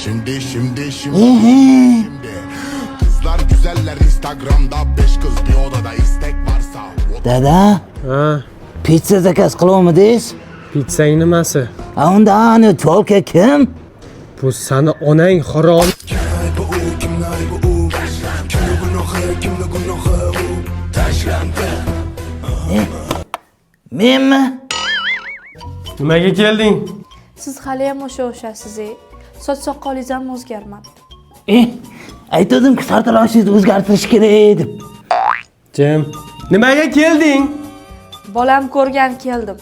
Şimdi şimdi şimdi şimdi. Kızlar güzeller Instagram'da beş kız bir odada istek varsa. Dada, Ha, pitsa zakaz qilyapmidingiz? pitsang nimasi? A unda ani tolka kim? Bu sani onang harom. Menmi? Nimaga kelding? Siz haliyam o'sha o'shasiz ey. Soch soqolingiz ham o'zgarmabdi. Aytuvdimki, sartaroshingizni o'zgartirish kerak deb. Jim. Nimaga kelding? Bolam ko'rgan keldim.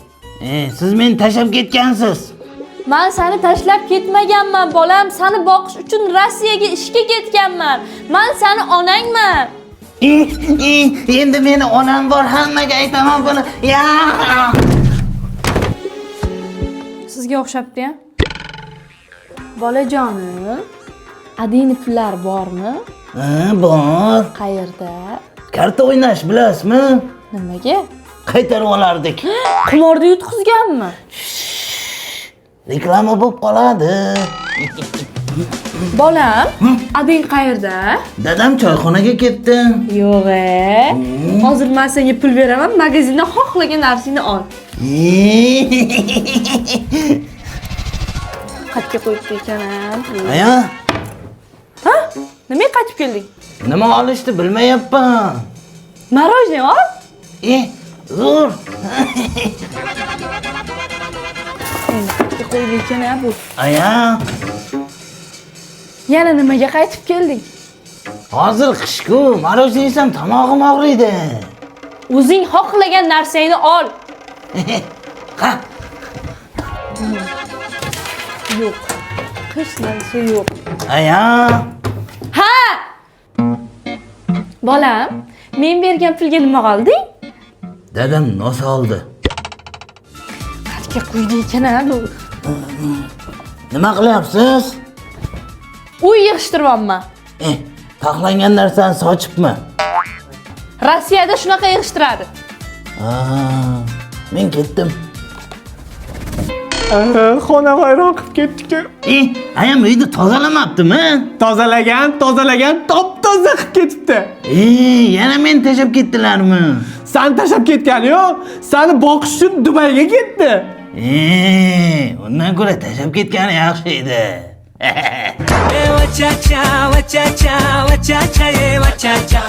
Siz meni tashlab ketgansiz. Man seni tashlab ketmaganman, bolam. Seni boqish uchun Rossiyaga ishga ketganman. Man seni onangman. Endi meni onam bor, hammaga aytaman buni. Ya! Sizga o'xshabdi-ya. Bolajonim, adini pullar bormi? Ha, bor. Qayerda? Karta o'ynash bilasizmi? Nimaga? Qaytarib olardik. Qimorda yutqizganmi? Reklama bo'lib qoladi. Bolam, ading qayerda? Dadam choyxonaga ketdi. Yo'q e. Hozir men senga pul beraman, magazindan xohlagan narsangni ol. Qayerga qo'yibdi ekan pulni? Aya, Ha? Nimaga qaytib kelding? Nima olishni bilmayapman. Мороженое ol. Zo'r. Endi qayerga qo'ydi ekan a bu? Aya, Yana nimaga qaytib kelding? Hozir qish-ku, мороженое yesam tomog'im og'riydi. O'zing xohlagan narsangni ol. Ha, Yo'q. Hech narsa yo'q. Aya, Ha! Bolam, men bergan pulga nima olding? Dadam nos oldi. Qayerga qo'ydi ekan a bu? Nima qilyapsiz? Uy yig'ishtiryapman. Taxlangan narsani sochibmi? Rossiyada shunaqa yig'ishtiradi. Ha, men ketdim. Xona vayron qilib ketdi-ku. Ayam uyni tozalamabdimi? Tozalagan, tozalagan, top-toza qilib ketibdi. Yana meni tashlab ketdilarmi? Sani tashlab ketgani yo'q, sani boqish uchun Dubayga ketdi. Undan ko'ra tashlab ketgani yaxshi edi. Cha cha cha cha cha cha cha.